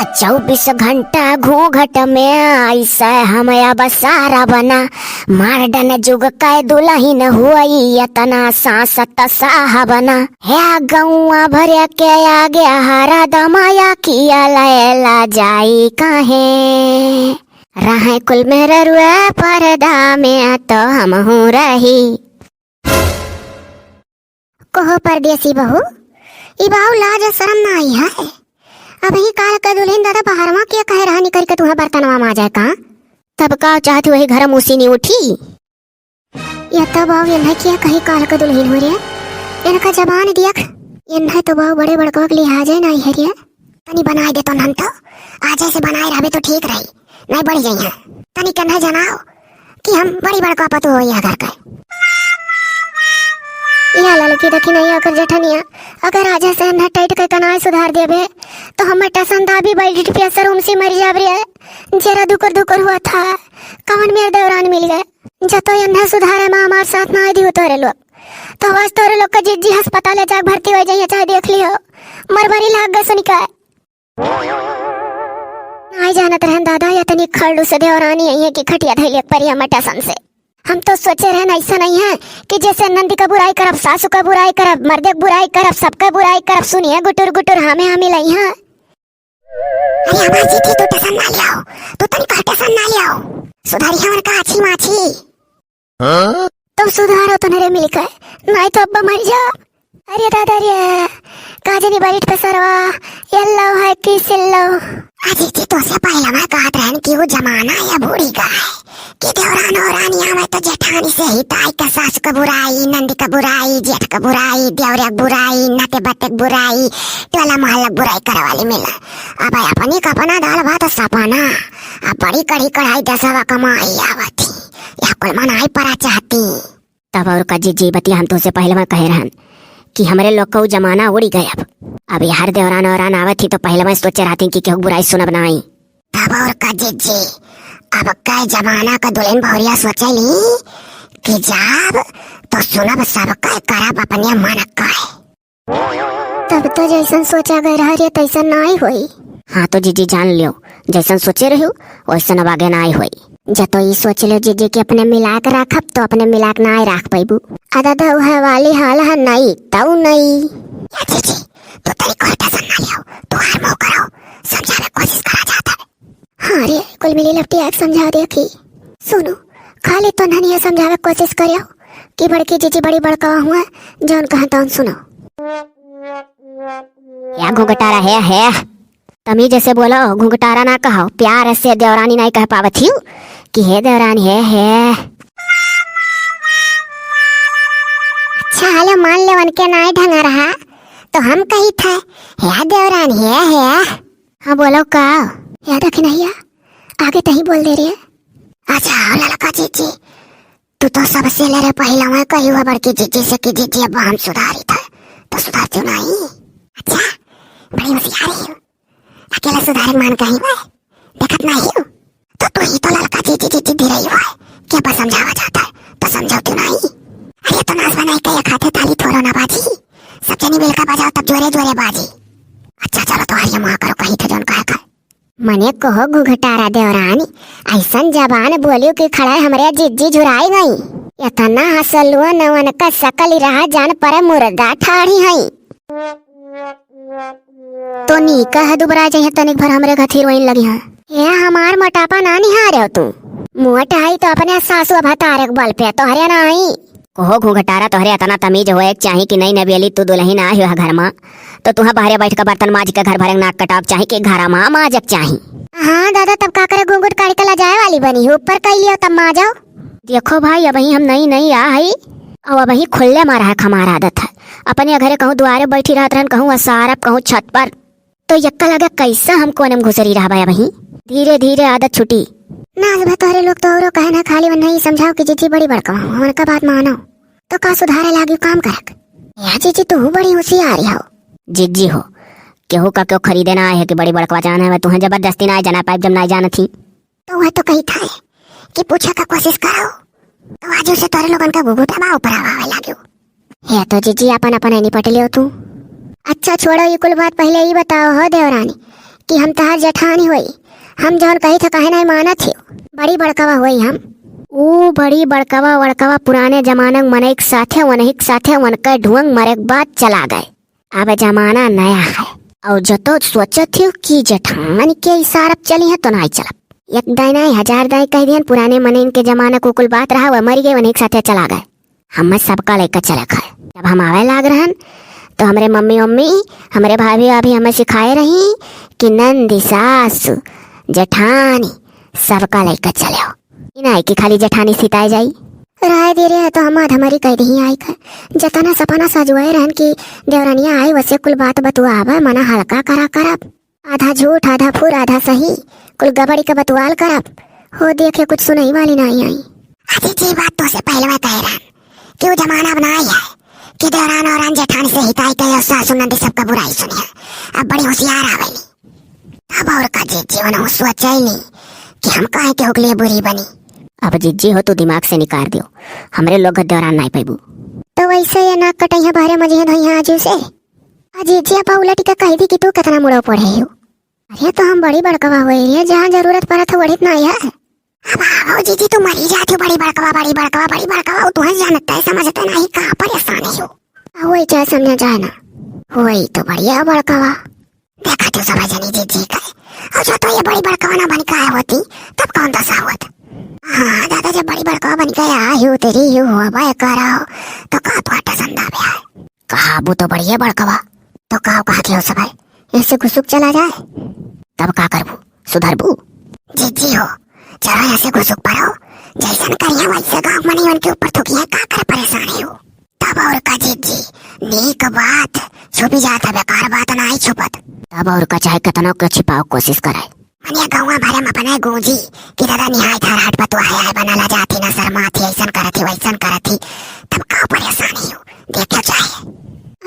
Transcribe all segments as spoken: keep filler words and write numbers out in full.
चउबीस घंटा घूंघट में आइसे हम अब सारा बना, मॉडर्न जुग कै दुलहिन हुई एतना साँस त साहबना। हे गौआ भर के आगे हरा दमाया किया लैला जाई काहे, रहे कुल मेहररुए पर्दा में तो हमहूँ रही। कहो परदेसी बहू, ई बाऊ लाज सरम नाई है? अबहीं काल कै दुलहिन दादा बहरवा के कहे रहा निकरि के तुहैं बर्तनवा माजे का? तब का चाहत वही घर मुसी नी उठी? या तब बाऊ एन्है के कही काल कै दुलहिन हो रे? एनका जबान दियख, एन्है तो बाऊ बड़े बड़कवा के लिहाजे नाई है रे। तनी बनाए दे तो नन तो, आजे से बनाए रहबे तो ठीक रही। नहीं बढ़ि जइहैं। तनी केन्है जनाओ कि हम बड़ी बड़का पतोह होई है घर के। या ललकी देखी नहीं ओकर जेठनिया, अगर आजे से एन्है टाइट कै के नाई सुधार देबे, तो हमैं टसन दाबी बैठ पियसर उमसी मरि जाब रे। जरा दुकुर दुकुर हुआ था, कवन मेर देवरान मिल गए। जतो एन्है सुधारे में हमार साथ नाई दिहु तोहरे लोग, तो आज तोहरे लोग का जिज्जी अस्पताल जाके भर्ती होइ जइहैं, चाहे देख लियो, मरमरी लाग गए सुनिका। नाई जानत रहन दादा, या तनी खड़ू से देवरानी आई है कि खटिया धैले परिया मटासन से। हम तो सोचे रहन ऐसा नहीं है कि जैसे नंदी का बुराई करब, सासू का बुराई करब, मर्दे का बुराई करब, सबका बुराई करब, सुनिए गुटुर गुटुर हमें हमें लई है। अरे हमार जीजी, तू टेंशन ना लियाओ, तू तनी का टेंशन ना लियाओ, सुधारी हमन का आछी माछी। हाँ? तब सुधारो तो नरे मिलकर, नाई तो अब्बा मर जा। अरे दादा रे, का जनी बैठ पे सरवा, येल्लो है कि सिल्लो? अजी जी, तोसे पहले मैं कहत रहन कि वो जमाना या बूढ़ी का है कि देवरान औरानिया में तो जेठानी से ही ताई का सास का बुराई, नंदी का बुराई, जेठ का बुराई, देवरे का बुराई, नाते बत्ते का बुराई, टोला मोहल्ला का बुराई करे वाली मिला। अब अपनी का अपना दाल भात सपना, अब बड़ी कड़ी कढ़ाई दसवा कमाई आवत ही, या कुल मनाई परा चाहती। तब और का जिज्जी, बतिया हम तोसे पहले में कहे रहन कि हमरे लोग का उ जमाना उड़ी गए। अब, अब यार देवरान औरान आवत ही तो पहले में सोचे रहती कि केहू बुराई सुनब नाई। तब और का जिज्जी, अब कै जमाना का दुल्हन भौरिया सोचेली कि जाब तो सुनब सबका, करब अपने मन का। तब तो जैसन सोचा गए रहा रे, तैसन नाई होई। हाँ तो जिज्जी जान लियो, जैसन सोचे रहियो, वैसन अब आगे नाई होई। जतो ई सोच लियो जिज्जी कि अपने मिला के राखब, तो अपने मिला के नाई राख पैबू। आ दादा, उहे वाली हाल है नाई, तऊ नाई। या जिज्जी, तू तनी कोई टेंशन ना लियो, तू हर मुँह करो, समझावे कोशिश करा जाता है। हाँ रे, कुल मिली लपटी आके समझा दे अखी। सुनो, खाली तो ननिया समझावे के कोशिश करियो कि बड़की जीजी बड़ी बड़का हुआ, जौन कहा तौन सुनो। या घुघटारा है, है। तमीज से बोलो, घुघटारा ना कहो, प्यार से देवरानी नहीं कह पावत हियो कि हे देवरानी, हे, हे। अच्छा, हेलो, मान ले उनके नाई ढंगा रहा, तो हम कही था, हे देवरानी, हे, हे। हाँ, बोलो का? या देखी नहीं या, आगे तहीं बोल दे रही है। अच्छा, हो ललका जीजी, तू तो सबसे ले रे पहले मैं कही हुआ बड़की जीजी से कि जीजी अब हम सुधारी था, तो सुधारती नहीं। अच्छा, बड़ी होशियारी हो, अकेला सुधारे मान कहीं हुआ, देखत नहीं हो, तो तू ही तो ललका जीजी जीजी दे रही हुआ, कि अब समझावा जाता है, तो समझौती नहीं। अरे तो नाच बनाई के एक हाथे ताली थोड़ो ना बाजी, सब जनी मिलकर बजाओ तब जोरे जोरे बाजी। अच्छा चलो, तो हरिया माँ करो कही थे जौन कहे कर। मने कहो घुघटारा देवरानी, ऐसन जबान बोलियो कि खड़ा हमरे जिज्जी झुराई गई। इतना हंसलुआ नवन का सकल रहा जान पर मुर्दा ठाढ़ी हई। तो नीका है दुबरा जइहे तनिक भर हमरे घथी रोइन लगी है। ये हमार मोटापा ना निहारे हो तू। मोट हई तो अपने सासु भतारे के बल पे तोहरे ना आई। कहो घुघटारा, तोहरे इतना तमीज होए के चाही कि नई नवेली तू दुलहिन आए हो घर मा, तो तुहा बाहरे बैठ के बर्तन माज के घर भरे नाक कटाव के चाही कि घर मा माजक चाही। हाँ दादा, तब का करे घूंघट काढ़ के लजाए वाली बनी हो, ऊपर कई लियो तब माजो। देखो भाई, अबहीं हम नई नई आ हई, और अबहीं खुल्ले मा रहे के हमार आदत है। अपने घरे कहूँ दुआरे बैठी रहत रहन, कहूँ असारब, कहूँ छत पर, तो यक्का लगे कैसे हम कोने में घुसरी रहबा अबहीं। धीरे धीरे आदत छुटी। नाच भा तोहरे लोग तो औरो कहे ना, खाली वन्ना ही समझाओ कि जीजी बड़ी बड़का हो, उनका बात मानो। तो का सुधारे लागी काम करक? या जीजी, तू बड़ी होशियार हो। जीजी हो, केहू का क्यों खरीदे ना आए है कि बड़ी बड़कवा जान है, मैं तुहें जबरदस्ती ना आए जना पाइप जब ना जानत ही। तो वह तो कही था कि पूछे का कोशिश करो, तो आज उसे तोरे लोगन का घुघुटा बा ऊपर आवे लाग्यो। हे तो जीजी, अपन अपन है निपट लियो तू। अच्छा छोड़ो, ये कुल बात पहले ही बताओ हो देवरानी, कि हम तहार जेठानी होई, हम जौन कही थे काहे नाहीं मानत ही, बड़ी बड़कवा होई हम। ऊ बड़ी बड़कवा वड़कवा पुराने जमाना के मनई के साथे, वनही के साथे, वनके ढुअंग मरे के बाद चला गए। अब जमाना नया है, और जो तो सोचत ही कि जेठानी के इशारा पे चली है तो नाहीं चलब। एक दाई नाहीं, हजार दाई कह दिहन, पुराने मनई के जमाना को कुल बात रहा, वह मरी गए, वनही के साथे चला गए। हमें सबका लइका चले खाए। जब हम आवे लाग रहन, तो हमरे मम्मी उम्मी, हमरे भाभी भाभी हमें सिखाए रही कि नंदी, सासु, जेठानी, सबका लइका चले हो। ई नाहीं कि खाली जेठानी सिताए जाई। राय दे रहे तो हम आधा मरी कह दही आई के। जतना सपना सजुए रहन कि देवरनिया आई, वसे कुल बात बतुआवे, मना हल्का करा करब। आधा झूठ, आधा फुर, आधा सही, कुल गबड़ी के बतुआल करब। हो देखे, कुछ सुनई वाली नाहीं आई। अजी जी, बात तो से पहले मैं कह रहन कि वो जमाना अब नाहीं है कि देवरान औरान जेठानी से हिताई कहे और सासु नंदी सबका बुराई सुनिए। अब बड़ी होशियार आवेली। अब और का जीजी, वनहु सोचे ही नहीं कि हम काहे केहू के लिए बुरी बनी। अब जीजी हो, तू दिमाग से निकाल दियो, हमरे लोग घर देवरान नाहीं पैबू। तो वैसे ये नाक कटैया बाहरे मजिहे धोइया आजू से। आ जीजी, अब उलट के कह दी कि तू कितना मुड़ो पड़े हो। अरे, तो हम बड़ी बड़कवा होए रहे, जहाँ जरूरत पड़त है, वढ़ित नाहीं है। अब आओ जीजी, तू मरी जाती हो, बड़ी बड़कवा, बड़ी बड़कवा, बड़ी बड़कवा, वो तुहे जानते समझते नाहीं, का परेशानी हो। आ, वही चाहे समझा जाए ना, वही तो बढ़िया बड़कवा। देखा तू सब जनी जीजी के, और जो तो ये बड़ी बड़कवा ना बन के आए होती, तब कौन दशा होत? हाँ दादा, जब बड़ी बड़कवा बन के आए हो, तेरी ही हो, भाई करो, तो का तू अट्ठा संदा भी है? कहा, "अबू तो बढ़िया बड़कवा।" "तो का कहा के हो सब है, ऐसे घुसुक चला जाए, तब का करबू, सुधरबू?" "जीजी हो, चलो ऐसे घुसुक पड़ो, जैसन करिए वैसे गाँव मनी उनके ऊपर थूकिए, का कर परेशानी हो?" तब और का जीजी, नीक बात छुपी जात है, बेकार बात नाहीं छुपत। तब और का, चाहे कितना के छिपाओ कोशिश करे। मनिया गौवा भरे में अपने गूंजी कि दादा निहाय थार हाट पर तू आए आए बना ला जाती ना, शर्माती, ऐसन करती, वैसन करती, तब का परेशानी हो, देखे चाहे।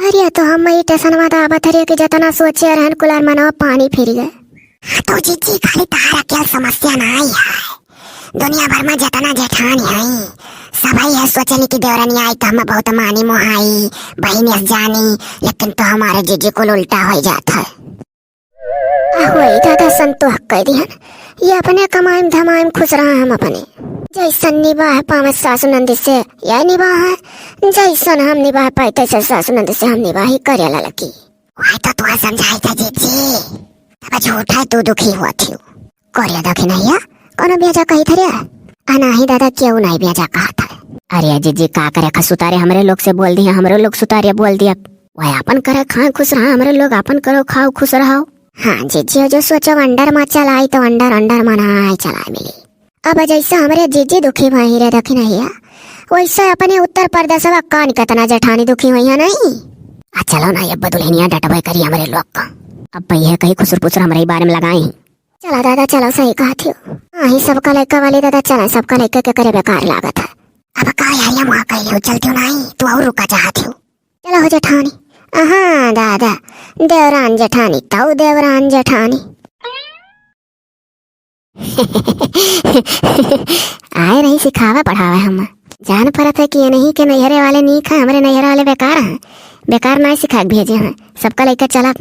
अरे तो हम ई टेसनवा तो आवत हरिया कि जतना सोचे रहन कुलार मनवा पानी फिर गए। हाँ तो जीजी, खाली तहार अकेल समस्या नाहीं है, दुनिया भर में जतना जेठान है, सबही है सोचनी कि देवरनिया आई तो हमें बहुत मानी मोहाई, बहिन यस जानी, लेकिन तो हमारे जीजी कुल उल्टा हो जात है। आ होई दादा, संतोष कह दिहन। ये अपने कमाई में धमाई में खुश रहा हम अपने। जैसन निबाह पावे सासु नंदी से, यह निबाह है। जैसन हम निबाह पाई, तैसे सासु नंदी से हम निबाही करे ला लगी। वही तो तुहा समझाई था जीजी। तब झूठा तू दुखी हुआ थी। करे दखिनैया, कोनो ब्याजा कही थरे? आ नाही दादा, केहू नाही ब्याजा कहा था। अरे जीजी, का करे खा सुतारे, हमरे लोग से बोल दिया, हमरे लोग सुतारे बोल दिया। वह आपन करे खाए खुश रहा, हमरे लोग आपन करो खाओ खुश रहो। हाँ जीजी, जो सोचो अंडर मा चलाई तो अंडर अंडर मा ना चलाए मिली। अब जैसे हमरे जीजी दुखी भई रे दखिनैया, वैसे अपने उत्तर प्रदेशवा कान केतना जेठानी दुखी हुई है नहीं। आ चलो ना, अब दुल्हनिया डटबे करी हमरे लोग का। अब भैया कहीं खुसर पुसर हमरे ही बारे में लगाई। चला दादा, चला, सही कहा थियो। हाँ, ही सबका लइका वाली दादा, चला, सबका लइका के करे बेकार लागत है। अब का यारिया मुहा कह लियो, चलती हो नहीं, तू और रुका चाहती हो। चला हो जेठानी। हाँ दादा, देवरान जेठानी, ताऊ देवरान जेठानी। आए रही सिखावे पढ़ावे हम। जान परत है कि ये नहीं के नैहरे वाले नीक है, हमरे नैहरे वाले बेकार हैं। बेकार ना सिखा के भेजे हैं। सबका लइका चला।